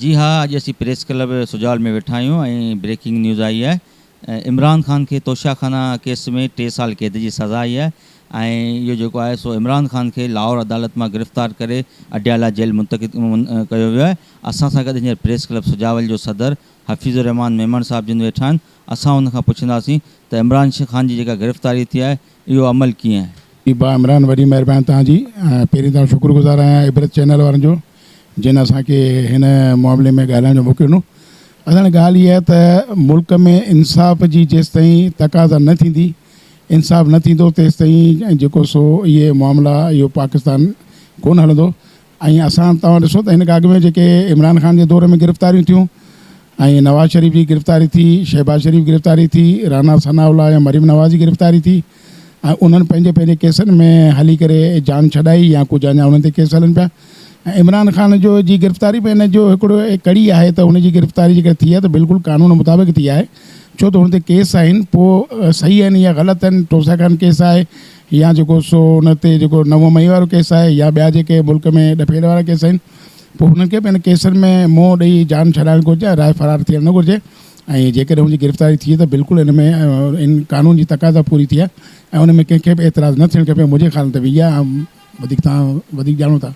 جي ها اڄ اسين پريس ڪلب سجاول ۾ ويٺا آهيون ۽ بريڪنگ نيوز آئي آهي عمران خان کي توشا خانه ڪيس ۾ ٽي سال قيد جي سزا آئي آهي ۽ اهو جيڪو آهي سو عمران خان کي لاهور عدالت مان گرفتار ڪري اڊيالا جيل منتقل ڪيو ويو آهي اسان سان گڏ هينئر پريس ڪلب سجاول جو صدر حفيظ الرحمان ميمڻ صاحب جن ويٺا آهن اسان ان کان پڇنداسين ته عمران خان جي جيڪا گرفتاري ٿي آهي اهو عمل ڪيئن آهي. جي ڀاء عمران وڏي مهرباني توهان جي پهرين ته شڪر گذار آهيان عبرت چينل وارن جو جن اسان کي هن معاملي ۾ ڳالهائڻ جو موقعو ڏنو. اصل ڳالهه اها آهي ته ملڪ ۾ انصاف جي جيستائين تقاضا نه ٿيندي، انصاف نه ٿيندو تيستائين جيڪو سو اهي معاملا اهو پاڪستان ڪونه هلندو ۽ اسان توهان ڏسو ته هن کان اڳ ۾ جيڪي عمران خان جي دور ۾ گرفتاريون ٿيون ۽ نواز شريف جي گرفتاري ٿي، شهباز شريف گرفتاري ٿي، رانا ثناء الله يا مريم نواز جي گرفتاري ٿي ۽ انهن پنهنجي پنهنجي ڪيسن ۾ هلي ڪري جان ڇڏائي يا ڪجهه اڃا انهن تي ڪيس هلن پيا ۽ عمران خان جو جي گرفتاري به ان جو هڪڙو ڪڙي آهي ته ان جي گرفتاري جيڪا ٿي آهي ته بلڪل قانون مطابق ٿي آهي ڇو ته هن تي ڪيس آهن پوء صحيح آهن يا غلط آهن ٽوسا خان ڪيس آهي يا جيڪو سو ان تي جيڪو 9 مئي وارو ڪيس آهي يا ٻيا جيڪي ملڪ ۾ ڏڦيڙ وارا ڪيس آهن پوء انهن کي به ان ڪيسن ۾ منهن ڏئي جان ڇڏائڻ گهرجي ۽ راء فرار ٿيڻ نه گهرجي ۽ جيڪڏهن هن جي گرفتاري ٿئي ته بلڪل ان ۾ ان قانون جي تقاضا پوري ٿي آهي ۽ ان ۾ ڪنهن کي به اعتراض نه ٿيڻ کپي منهنجي خيال ۾ ته اها وڌيڪ توهان وڌيڪ ڄاڻو ٿا.